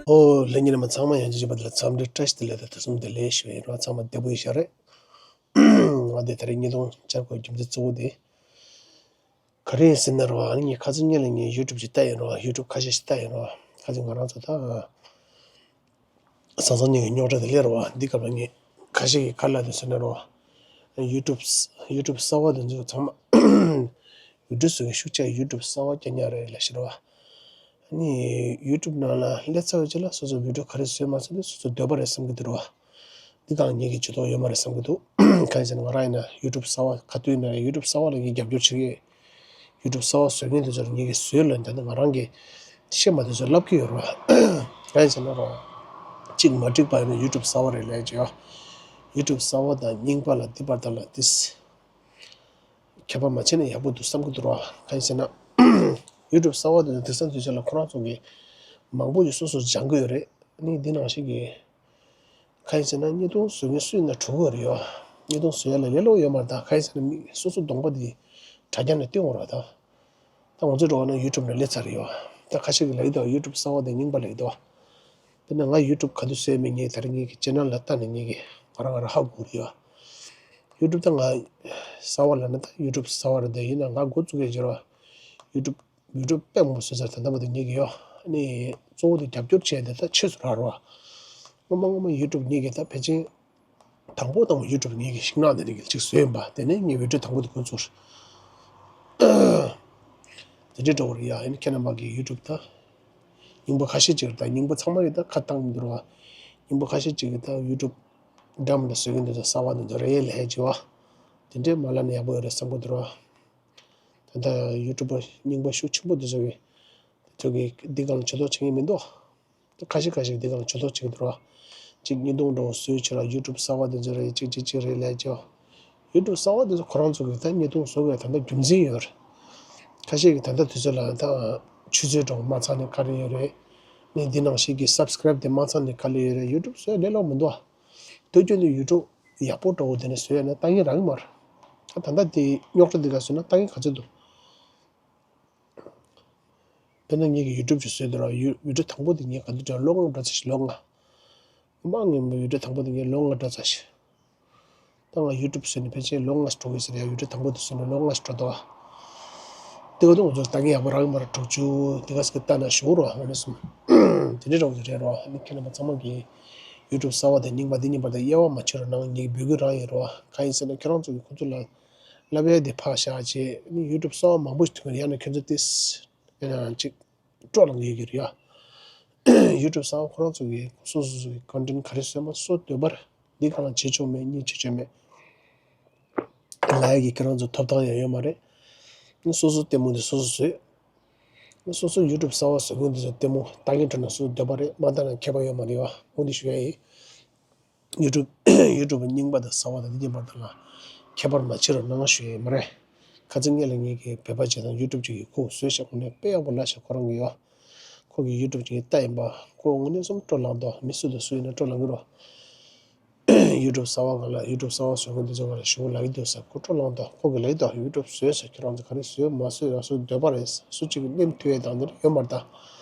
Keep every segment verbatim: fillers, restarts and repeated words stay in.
ཨོ་ལྷན་རྒྱས་རྣམས་ཚང་མ་ཡང་ཅིག་བྱས་པ་དེ་ལ་འཚམས་འདྲི་བཀྲ་ཤིས་བདེ་ལེགས་དང་ཐུགས་སུ་བདེ་ལེགས་ཞུ་ཡིན་རོགས། ཚང་མ་བདེ་པོ་ཡིན་ཤག་རེད། ང་དེ་ད་རེས་ཉིས་སྟོང་བཅར་དགོས་རྒྱུ་མཚན་གཙོ་བོ་དེ་ག་རེ་ཡིན་ཟེར་ན་རོགས། ཨ་ནི་ངས་ཁ་སང་ཉིན་ལ་ངས་ཡུ་ཊུབ་ཅིག་ལྟ་ཡིན་རོགས། ཡུ་ཊུབ་ཁ་ཤས་ཤིག་ལྟ་ཡིན་རོགས། ཁ་སང་ང་རང་ཚོ་ད་སང་སང་ཉིན་གྱི་རྙོག་དྲ་དེ་སླེབས་རོགས། འདི་སྐབས་ལ་ངས་ཁ་ཤས་ཀྱིས་ག་རེ་ལབ་འདུག་ཟེར་ན་རོགས། ཡུ་ཊུབ་ཡུ་ཊུབ་གསར་པ་དེ་ཚོ་ཚང་མ་བི་ཌིའོ་བཟོ་མཁན་ཤུགས་ཆེ་ཡུ་ཊུབ་གསར་པ་རྒྱག་མཁན་རེད་ལབ་ཤག་རོགས། ཨ་ནི་ཡུ་ཊུབ་ནང་ལ་སླེབས་ཚར་བའི་རྗེས་ལ་སོ་སོ་བི་ཌིའོ་ག་རེ་བཟོས་མ་བཟོས་དེ་སོ་སོའི་འདོད་པ་རེད་བསམ་གྱི་འདུག་རོགས། འདི་སྒང་ངེད་ཀྱི་ཇུས་གཏོགས་ཡོད་མ་རེད་བསམ་གྱི་འདུག་གང་ཡིན་ཟེར་ན་ང་རང་ཡིན་ན་ཡུ་ཊུབ་གསར་པ་ག་དུས་ཡིན་ན་ཡུ་ཊུབ་གསར་པ་ལ་ངས་རྒྱབ་སྐྱོར་བྱེད་ཀྱི་ཡོད། ཡུ་ཊུབ་གསར་པ་བཟོ་མཁན་དེ་ཚོར་ངེད་ཀྱིས་བཟོས་ལབ་ད་ནི་ང་རང་གིས་ཤེས་མ་དེ་ཚོ་ལབ་ཀྱི་ཡོད་རེད་བ། གང་ཡིན་ཟེར་ན་རོགས། གཅིག་མ་འགྲིག་པ་ཡིན་ན་ཡུ་ཊུབ་གསར་པ་རེད་ལབ་ཀྱི་ཡོད། ཡུ་ཊུབ་གསར་པ་དང་རྙིང་པ་ལ་འདི་བར་དག་ལ་ཏིས་ཁྱད་པར་མ་ཕྱེ་ན་ཡག་པོ་འདུག་བསམ་གྱི་འདུག་རོགས། གང་ཡིན་ཟེར་ན་ཡུ་ཊུབ་གསར་པ་དེ་ཚོ་དེང་སང་དུས་ཚོད་ལ་ཁོ་རང་ཚོ་གིས་མང་པོ་ཞིག་སོ་སོར་སྦྱང་གི་ཡོད་རེད། ཨ་ནི་འདི་ནང་བཞིན་གྱི་གང་ཡིན་ཟེར་ན་བརྙན་ཐུང་བཟོ་མཁན་སུ་ཡིན་ན་གྲུབ་ཀྱི་ཡོད་རེད་ཡ། བརྙན་ཐུང་བཟོ་ཡ་ལ་ལས་སླ་པོ་ཡོད་མ་རེད། ད་གང་ཡིན་ཟེར་ན་མི་སོ་སོ་གདོང་པ་དེ་དྲ་རྒྱ་ནས་སྟོན་དགོས་རེད་བ། ད་ད་ང་ཚོའི་འགྲོ་བ་ན་ཡུ་ཊུབ་ནས་སླེབས་ཚར་རེད་ཡ། ད་ཁ་ཤས་ཀྱིས་ལབ་ཀྱི་འདུག་ཡུ་ཊུབ་གསར་པ་དེ་རྙིང་པ་ལབ་ཀྱི་འདུག་དཔེར་ན་ང་ཡུ་ཊུབ་ག་དུས་བཟོས་མེད། ངས་ད་རེས་ངེད་ཀྱི་ཅེ་ནལ་ལ་ལྟ་ནས་ངེད་ཀྱིས་ང་རང་ང་རང་ཧ་གོ་རེད་ཡ། ཡུ་ཊུབ་ད་ང་གསར་པ་ལབ་ན་ད་ཡུ་ཊུབ་གསར་པ་རེད། དེ་ཡིན་ན་ང་འགོ་བཙུགས་ཡས་ཀྱི་རེད་བ། ཡུ་ཊུབ་བི་ཌིའོ་དཔེ་མང་པོ་བཟོས་ཚར། ད་ལྟ་བར་དུ་ངེད་ཀྱིས་ཡོད། ཨ་ནི་གཙོ་བོ་དེ་རྒྱབ་སྐྱོར་བྱས་དེ་ད་ཆེད་དུ་རག་རོགས། སྔོན་མ་སྔོན་མ་ཡུ་ཊུབ་ངེད་ཀྱིས་ད་ཕལ་ཆེར་དང་པོ་དང་པོ་ཡུ་ཊུབ་ངེད་ཀྱིས་ཤིང་ནགས་ནས་རིགས་ཅིག་བཟོས་ཡིན་པ། དེ་ནས་ངས་བི་ཌིའོ་དང་པོ་དེ་འགོ་བཙུགས། དེ་འདྲའི་འགྲོ་བ་རེད་ཡ། ཨ་ནི་ཁྱེད་རྣམ་པ་གིས་ཡུ་ཊུབ་ད་རྙིང་པ་ཁ་ཤས་ཅིག་རེད། ད་རྙིང་པ་ཚང་མ་གིས་ད་ཁ་བཏང་མི་འདུག་རོགས། རྙིང་པ་ཁ་ཤས་ཅིག་གིས་ད་ཡུ་ཊུབ་འདྲ་མི་འདྲ་བཟོ་གི་འདུག་ད་གསར་པ་འདི་ཚོ་རེད་ལབ་ཀྱི་བ། དེ་འདྲའི་མ་ལབ་ན་ཡག་པོ་ཡོད་རེད་བསམ་གྱི་འདུག་རོགས། ད་ལྟ་ཡུ་ཊུབ་པ་རྙིང་པ་ཤུགས་ཆེན་པོ་འདི་ཚོ་གིས་དེ་ཚོ་གིས་འདི་སྒང་ཇུས་གཏོགས་བྱེད་མཁན་མི་འདུག་ཁ་ཤས་ཁ་ཤས་འདི་སྒང་ཇུས་གཏོགས་བྱེད་ཀྱི་འདུག་ར། གཅིག་བརྙན་ཐུང་འདྲ་བོ་བཟོས་བྱས་ལ་ཡུ་ཊུབ་གསར་པ་འདི་ཚོ་རེད། གཅིག་གཅིག་གཅིག་རེད་ལབ་ཀྱི། ཡུ་ཊུབ་གསར་པ་འདི་ཚོ་ཁོ་རང་ཚོ་གིས་ད་བརྙན་ཐུང་བཟོ་དགོས་ད་ལྟ་རྒྱུ་མཚན་ཡོད་རེད། ཁ་ཤས་ཀྱིས་ད་ལྟ་དུས་ཚོད་ལ་ད་ཆུ་ཚོད་འདྲ་བོ་མ་ཚང་ནས་ག་རེ་ཡོད་རེད། ནས་འདི་ནང་བཞིན་གྱི་སབ་སི་ཀ་རེབ་དེ་མ་ཚང་ནས་ག་རེ་ཡོད་རེད། ཡུ་ཊུབ་བཟོ་ཡ་ལས་སླ་པོ་མི་འདུག་ཨ། དུས་རྒྱུན་དུ་ཡུ་ཊུབ་ཡག་པོ་འདྲ་བོ་དེ་ནས་བཟོས་ཡ་ན་ལྟ་མཁན་རག་གི་མ་རེད། ད་ད་ལྟ་དེ་རྙོག་དྲ་འདི་ག་བཟོས་ན་ལྟ་མཁན་ག་ཚོད་འདུག་དཔེར་ན་ངེད་ཀྱིས་ཡུ་ཊུབ་ཅིག་བཟོས་འདུག་ར། ཡུ་ཡུ་ཊུབ་དང་པོ་དེ་ངས་ག་དུས་འདྲ་ལོ་ལྔ་འགྲོ་ཚར་ཞིག་ལོ་ལྔ། སྔོན་མ་ངས་ཡུ་ཊུབ་དང་པོ་དེ་ངས་ལོ་ལྔ་འགྲོ་ཚར་ཞིག་ད་ང་ཡུ་ཊུབ་བཟོས་ནས་ཕལ་ཆེར་ལོ་ལྔ་ཞིག་འགྲོ་གི་ཟེར་ཡ། ཡུ་ཊུབ་དང་པོ་དེ་བཟོས་ནས་ལོ་ལྔ་ཞིག་འགྲོ་འདུག་ཨ། དེ་ག་དུས་ང་ཚོར་ལྟ་མཁན་ཡག་པོ་རག་གི་མ་རེད། དྲུག་ཅུ་དེ་ག་ཟིག་ལྟ་ན་ཞུ་རོགས། ཨ་ནི་གསུམ་དེ་འདྲའི་འདྲ་བོ་ཞིག་རེད་རོགས། ཨ་ནི་ཁྱེད་རྣམ་པ་ཚང་མ་གིས་ཡུ་ཊུབ་གསར་པ་དང་རྙིང་པ་འདི་གཉིས་བར་དུ་དབྱེ་བ་མ་ཕྱེ་རོགས་གནང་། ངས་འབོད་སྐུལ་རང་ཡིན་རོགས། གང་ཡིན་ཟེར་ན་ཁྱེད་རང་ཚོ་གིས་ཁོ་ཚོ་ལ་ལབ་ཡ་དེ་ཕར་བཞག་བྱས། ཨ་ནི་ཡུ་ཊུབ་གསར་པ་མང་པོ་ཞིག་ཐོན་གི་རེད། ཡང་ན་ཁྱོད་ཚོ་ཏིས་ཡང་ན་ཅིག་སྤྲོ་ལངས་ཡོད་ཀྱི་རེད་ཡ། ཡུ་ཊུབ་གསར་པ་ཁོ་རང་ཚོ་གིས་སོ་སོ་སོ་གི་ཀོན་ཊེན་ག་རེ་བཟོས་མ་སོ་འདོད་པར་འདི་གང་བྱེད་ཆོག་མེད་གཉིས་བྱེད་ཆོག་མེད། ལབ་ཡ་གི་ཁྱེད་རང་ཚོ་ཐོབ་ཐང་ཡང་ཡོད་མ་རེད། སོ་སོ་ལྟད་མོ་འདི་སོ་སོ་བཟོས། སོ་སོ་ཡུ་ཊུབ་གསར་པ་བཟོ་མཁན་འདི་ཚོ་ལྟད་མོ་ལྟ་མཁན་འགྲོ་ན་སོ་སོ་འདོད་པ་རེད། མ་ལྟ་ན་ཁྱད་པར་ཡོད་མ་རེད་ཡ། འོ་འདི་ཞུ་ཡ་ཡིན། ཡུ་ཊུབ་ཡུ་ཊུབ་རྙིང་པ་དང་གསར་པ་དང་འདི་གཉིས་བར་དུ་ལ་ཁྱད་པར་མ་ཕྱེ་རོགས་གནང་ཞུ་ཡ་ཡིན་མ་རེད། ཁ་སང་ངེད་ལ་ངེད་ཀྱི་བོད་པ་ཅིག་དང་ཡུ་ཊུབ་ཅིག་གིས་ཁོ་བཟོས་ཤག་དངོས་གནས་དཔེ་ཡག་པོ་ལབ་ཤག་ཁོ་རང་གིས་ཡ། ཁོ་གི་ཡུ་ཊུབ་ཅིག་ལྟ་ཡིན་པ། ཁོ་དངོས་གནས་སུ་སྤྲོ་ལངས་འདུག་མི་སུ་དང་སུ་ཡིན་ན་སྤྲོ་ལངས་ཀྱི་རོགས། ཡུ་ཊུབ་གསར་པ་སྒང་ལ་ཡུ་ཊུབ་གསར་པ་བཟོ་མཁན་དེ་ཚོ་སྒང་ལ་ཞུ་ལབ་ཀྱི་འདུག་ཟེར། ཁོ་སྤྲོ་ལངས་འདུག་ཁོ་གིས་ལབ་ཀྱི་འདུག་ཡུ་ཊུབ་བཟོས་ཟེར། ཁྱེད་རང་ཚོ་ག་རེ་བཟོས་མ་བཟོས་རང་སོའི་འདོད་པ་རེད། སུ་གཅིག་གིས་སྣེ་མི་མཐུན་ཡས་དང་འདི་འདྲ་ཡོད་མ་རེད། ད་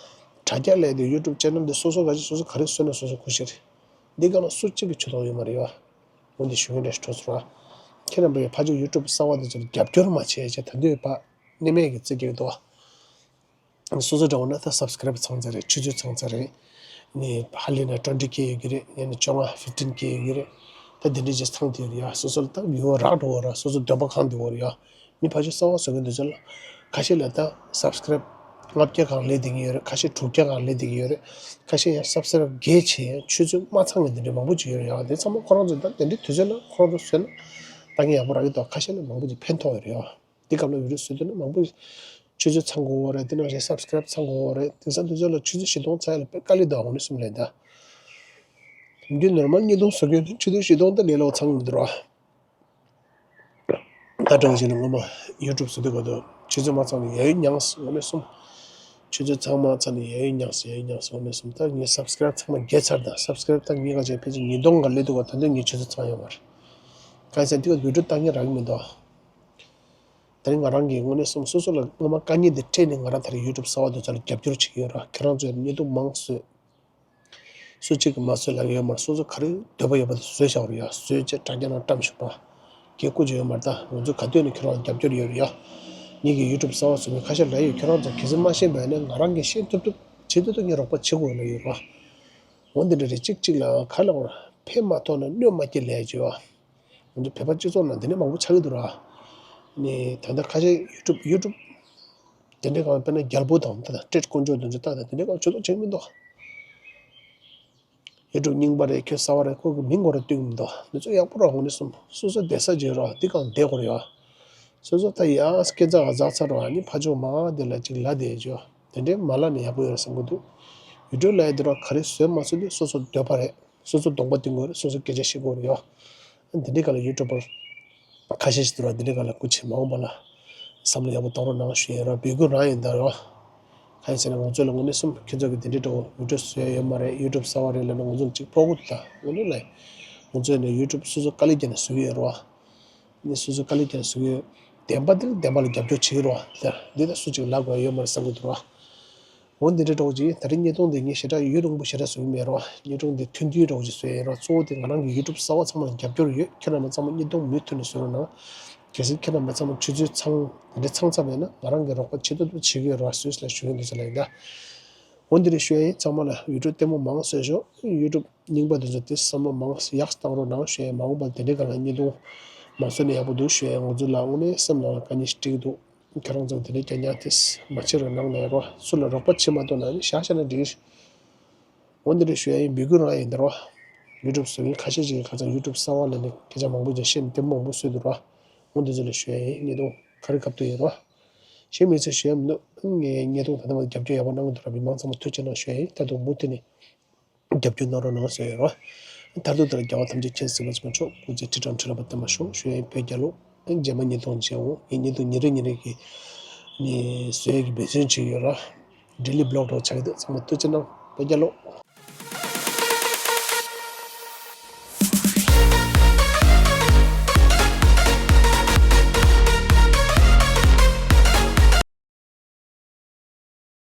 དྲ་རྒྱ་ལས་དེ་ཡུ་ཊུབ་ཅེ་ནལ་འདི་སོ་སོ་ག་ཅིག་སོ་སོ་ག་རེ་བཟོས་ན་སོ་སོ་ཁུ་སིམ་རེད། འདི་སྒང་ལ་སུ་གཅིག་གི་ཇུས་གཏོགས་ཡོད་མ་རེད་ཡ། འོ་འདི་ཞུ་མཁན་འདྲ་ཞིག་འགྲོ་སོང་ར། ཁྱེད་རྣམ་པས་ཕར་ཕྱོགས་ཡུ་ཊུབ་གསར་པ་འདི་ཚོར་རྒྱབ་སྐྱོར་མ་བྱས་བྱས་ད་འདོད་པ་སྣེ་མེད་ཀྱི་རྩི་རྒྱག་གི་འདུག་བ། སོ་སོ་འདྲ་བོ་ན་ད་སབ་སི་ཀ་རེབ་ཚང་ཚར་རེད། ཆུ་ཚོད་ཚང་ཚར་རེད། ནི་ཧ་ལས་ན་ཊུ་ཝེན་ཊི་ཀེ་ཡོད་ཀྱི་རེད། ཡང་ན་བཅོ་ལྔ་ཕིབ་ཊིན་ཀེ་ཡོད་ཀྱི་རེད། ད་འདི་འདྲ་ཅིག་ཚང་དེ་རེད་ཡ། སོ་སོ་ལ་ད་ཡོད་རག་འགྲོ་བ་ར། སོ་སོ་འདོད་པ་གང་དེ་བོ་རེད་ཡ། མི་ཕར་ཕྱོགས་གསར་པ་བཟོ་མཁན་དེ་ཚོ་ལ་ཁ་ཤས་ལ་ད་སབ་སི་ཀ་རེབ་ལྔ་བརྒྱ་གང་སླེབས་བསྡད་ཀྱི་ཡོད་རེད། ཁ་ཤས་དྲུག་བརྒྱ་གང་སླེབས་བསྡད་ཀྱི་ཡོད་རེད། ཁ་ཤས་ཡང་སབ་སི་ཀ་རེབ་བརྒྱད་བྱས་ཡང་ཆུ་ཚོད་མ་ཚང་མཁན་དེ་འདྲ་མང་པོ་ཅིག་ཡོད་རེད་ཡ། དེ་ཚང་མ་ཁོ་རང་ཚོ་ད་དེ་འདྲའི་དུས་ཚོད་ན་ཁོ་རང་ཚོ་བཟོས་ན་ད་ངས་ཡག་པོ་རག་གི་འདུག་ཁ་ཤས་ལ་མང་པོ་ཅིག་ཕན་ཐོགས་ཡོད་རེད་ཡ། འདི་སྐབས་ལ་བི་ཌིའོ་བཟོས་དུས་ན་མང་པོ་ཆུ་ཚོད་ཚང་དགོས་རེད། དེ་ནང་བཞིན་སབ་སི་ཀ་རེབ་ཚང་དགོས་རེད། དེང་སང་དུས་ཚོད་ལ་ཆུ་ཚོད་བཞི་སྟོང་ཚང་ཡ་ལ་དཔེ་དཀའ་ལས་འདུག་འོ་ནི་གསུམ་ལས་ད། འདི་ནོར་མལ་གཉིས་སྟོང་བཟོ་རྒྱུ་ཆུ་ཚོད་བཞི་སྟོང་ད་ལས་སླ་པོ་ཚང་གི་མི་འདུག་ར། ད་དྲང་བཞིན་ངོ་མ་ཡུ་ཊུབ་བཟོ་དུས་ག་དུས་ཆུ་ཚོད་མ་ཚང་ནས་ཡ་ཡོད་མྱངས་འོ་ནི་གསུམ། ཆུ་ཚོད་ཚང་མ་ཚང་ནས་ཡ་ཡོད་མྱངས་ཡ་ཡོད་མྱངས་འོ་ནི་གསུམ། ད་ངས་སབ་སི་ཀ་རེབ་ཚང་མ་བརྒྱད་ཚར། ད་སབ་སི་ཀ་རེབ་ད་ངས་ག་ཅིག་ཕལ་ཆེར་ཉིས་སྟོང་ག་སླེབས་འདུག་ག་ད་དུང་ངས་ཆུ་ཚོད་ཚང་ཡོད་མ་རེད། གང་ཡིན་ཟེར་ན་དེ་ག་བི་ཌིའོ་ལྟ་མཁན་རག་གི་མི་འདུག་དེ་རིང་ང་རང་གིས་དངོས་གནས་སོང་སོ་སོ་ལ་སྔོན་མ་དཀའ་ངལ་འདི་འཕྲད་ནས་ང་རང་ད་རེས་ཡུ་ཊུབ་གསར་པ་འདི་ཚོ་ལ་རྒྱབ་སྐྱོར་བྱེད་ཀྱི་ཡོད་ར། ཁྱེད་རང་ཚོས་བརྙན་ཐུང་མང་བཟོས། སུ་གཅིག་གིས་མ་བཟོས་ལབ་ཀྱི་ཡོད་མ་རེད། སོ་སོ་ག་རེ་འདོད་པ་ཡོད་པ་དེ་བཟོས་བཞག་པ་རེད་ཡ། བཟོས་བྱས་དྲ་རྒྱ་ནང་བཀྲམ་བཞག་པ། ཁྱེད་སྐུ་མཁྱེན་ཡོད་མ་རེད། ད་ང་ཚོ་ག་དུས་ནས་ཁྱེད་རང་རྒྱབ་སྐྱོར་ཡོད་རེད་ཡ། ངེད་ཀྱི་ཡུ་ཊུབ་གསར་པ་བཟོ་མཁན་ཁ་ཤས་ལབ་ཡོད། ཁྱེད་རང་ཚོ་གལ་སྲིད་མ་ཤེས་པ་ཡིན་ན་ང་རང་གིས་ཤེས་ཐུབ་ཐུབ་བྱེད་ཐུབ་ཐུབ་ངས་རོགས་པ་བྱེད་དགོས་ལབ་ཡོད་ར། འོ་འདི་འདྲ་རེད། གཅིག་གཅིག་ལ་ག་ལ་འོ་ཕན་མ་ཐོགས་ན་གནོད་མ་སྐྱེལ་ལབ་ཡ་ཅིག་ཡོད། ང་ཚོ་བོད་པ་སྤྱི་ཚོགས་ནང་འདི་འདྲ་མང་པོ་ཆགས་ཀྱི་འདུག་ར། ནི་ད་ལྟ་ཁ་ཤས་ཡུ་ཊུབ་ཡུ་ཊུབ་དེ་འདྲའི་སྒང་དཔེར་ན་རྒྱལ་པོ་དང་ད་ལྟ་ཊེཌ་དཀོན་མཆོག་དེ་ཚོ་ལྟ་དང་དེ་འདྲའི་སྒང་ཇུས་གཏོགས་བྱེད་ཀྱི་མི་འདུག་ཡུ་ཊུབ་རྙིང་པ་རེད། ཁྱོད་གསར་པ་རེད། ཁོ་གི་མིང་ཁོ་རང་བཏོན་གྱི་མི་འདུག་འདི་ཚོ་ཡག་པོ་ར། འོ་ནི་སོང་སོ་སོ་བསྡད་ས་བརྗོད་ར། འདི་སྒང་བསྡད་དགོས་རེད་ཡ། སོ་སོ་ད་ཡ་སྐད་ཆ་ག་ཛ་ཚ་ར། ཨ་ནི་ཕ་ཆོས་མ་དེ་ལ་ཅིག་ལ་དེ་བརྗོད། དེ་འདྲའི་མ་ལ་ནི་ཡག་པོ་ཡོད་རེད་བསམ་གྱི་འདུག་ཡུ་ཊུབ་ལ་ཡ་དེ་ར་ག་རེ་བཟོས་མ་བཟོས་དེ་སོ་སོ་འདོད་པ་རེད། སོ་སོ་གདོང་པ་བསྟན་དགོས་རེད། སོ་སོ་སྐད་ཆ་བཤད་དགོས་རེད་ཡ། འདི་འདྲའི་སྒང་ལ་ཡུ་ཊུབ་པར་ཁ་ཤས་ཤིག་འདུག་ར། འདི་འདྲའི་སྒང་ལ་སྐུ་མཁྱེན། མ་འོངས་པ་ལ་བསམ་བློ་ཡག་པོ་གཏོང་རོགས་གནང་ཞུ་ཡིན་ར། འབོད་སྐུལ་རང་ཡིན་ད་ར། གང་ཡིན་ཟེར་ན་ང་ཚོ་ལ་དངོས་གནས་སེམས། ཁྱེད་ཚོ་གི་འདི་འདྲའི་འདྲ་བོ་ཡུ་ཊུབ་བཟོ་ཡ་ཡོད་མ་རེད། ཡུ་ཊུབ་གསར་པ་རེད་ལབ་ན་ང་ཚོ་ལ་ཅིག་ཕོག་གི་འདུག་ད་དངོས་གནས་ལ་ང་ཚོ་ནས་ཡུ་ཊུབ་སོ་སོ་དཀའ་ལས་བརྒྱབ་ནས་བཟོ་གི་ཡོད་ར། ནི་སོ་སོ་དཀའ་ལས་བརྒྱབ་ནས་བཟོ་གི་ཡོད། བདེན་པ་འདི་ལ་བདེན་པ་ལ་རྒྱབ་སྐྱོར་བྱེད་ཀྱི་ར། ད་འདི་ད་སུ་ཅིག་ལབ་དགོས་ཡ་ཡོད་མ་རེད་བསམ་གྱི་འདུག་ར། འོ་འདི་འདྲ་འདྲ་བོ་ཅིག་ད་རེས་བརྙན་ཐུང་འདི་ངས་ཞེ་དྲག་ཡུན་རིང་པོ་ཞེ་དྲག་བཟོ་གི་མེད་རོགས། བརྙན་ཐུང་འདི་ཐུང་ཐུང་འདྲ་བོ་ཅིག་བཟོས་ཡིན་རོགས། གཙོ་བོ་དེ་ང་རང་གི་ཡུ་ཊུབ་གསར་པ་ཚང་མ་ལ་རྒྱབ་སྐྱོར་ཡོད། ཁྱེད་རྣམ་པ་ཚང་མ་བརྙན་ཐུང་མུ་མཐུད་ནས་བཟོ་རོགས་གནང་། གལ་སྲིད་ཁྱེད་རྣམ་པ་ཚང་མ་ཆུ་ཚོད་ཚང་འདི་འདྲ་ཚང་ཚར་བ་ཡིན་ན་ང་རང་གིས་རོགས་པ་བྱེད་ཐུབ་ཐུབ་བྱེད་ཀྱི་ཡོད་རོགས། སུས་ལ་ཞུ་ཡིན་འདུག་ཟེར་ལབ་ཡིན་ད། འོ་འདི་འདྲ་ཞུ་ཡ་ཡིན། ཚང་མ་ལ་ཡུ་ཊུབ་ལྟད་མོ་མང་བཟོས་ཤོག་ཡུ་ཊུབ་རྙིང་པ་འདི་ཚོ་དེ་བསམ་བློ་མང་ཡག་བཏང་རོགས་གནང་ཞུ་ཡ་ཡིན། མ་འོངས་པ་དེ་འདྲའི་སྒང་ལ་བརྙན་ཐུང་མ་བཟོས་ན་ཡག་པོ་འདུག་ཞུ་ཡ་ཡིན། ང་ཚོ་ལ་དངོས་གནས་སེམས་ནང་ལ་དཀའ་ངལ་ཞིག་འཕྲད་ཀྱི་འདུག་ཁྱེད་རང་ཚོ་དེ་འདྲའི་རྐྱང་རྐྱང་དེ་མ་བྱེད་རོགས་གནང་ལབ་རོགས། སུ་ལ་རོགས་པ་བྱེད་མ་ཐུབ་ན་ནི་བཞག་བཞག་ན་འགྲིག་འོ་འདི་འདྲ་ཞུ་ཡ་ཡིན། འབོད་སྐུལ་རང་ཡིན་ད་རོགས། ཡུ་ཊུབ་བཟོ་མཁན་ཁ་ཤས་ཤིག་གིས་ཁ་སང་ཡུ་ཊུབ་གསར་པ་ལབ་ནས་སྐད་ཆ་མང་པོ་ཅིག་བཤད་ནས་ལྟད་མོ་མང་པོ་བཟོས་འདུག་རོགས། འོ་འདི་ཚོ་ལ་ཞུ་ཡ་ཡིན། བརྙན་ཐུང་ག་རེ་སྐབས་དུ་ཡིན་རོགས། གཞན་མི་ཚོས་ཞུ་ཡ་མི་འདུག་ངས་བརྙན་ཐུང་ད་ལྟ་བར་རྒྱབ་སྐྱོར་ཡག་པོ་གནང་གི་འདུག་ར། མི་མང་ཚང་མ་ཐུགས་རྗེ་གནང་ཞུ་ཡ་ཡིན། ད་དུང་མུ་མཐུད་ནས་རྒྱབ་སྐྱོར་གནང་རོགས་གནང་ཟེར་ཡོད་རོགས། མཐར་ཐུག་ལྟར་རྒྱལ་བ་ཐམས་ཅད་མཁྱེན་གཟིགས་པ་ཆེན་པོ་མཆོག་སྐུ་ཚེ་ཁྲི་ཕྲག་ཁྲི་ལ་པ་བརྟན་པར་ཤོག་ཞུ་ཡ་ཡིན། བོད་རྒྱལ་ལོ། རྗེས་མ་བརྙན་ཐུང་མཇལ་འོང་། ངས་བརྙན་ཐུང་ཉིན་རེ་ཉིན་རེ་གི་ནི་བཟོ་ཡ་གི་འབད་བརྩོན་བྱེད་ཀྱི་ཡོད་ར། ཌེ་ལི་བི་ལོག་འདྲ་བོ་ཆགས་ཀྱི་འདུག་ཚང་མ་ཐུགས་རྗེ་གནང་། བོད་རྒྱལ་ལོ།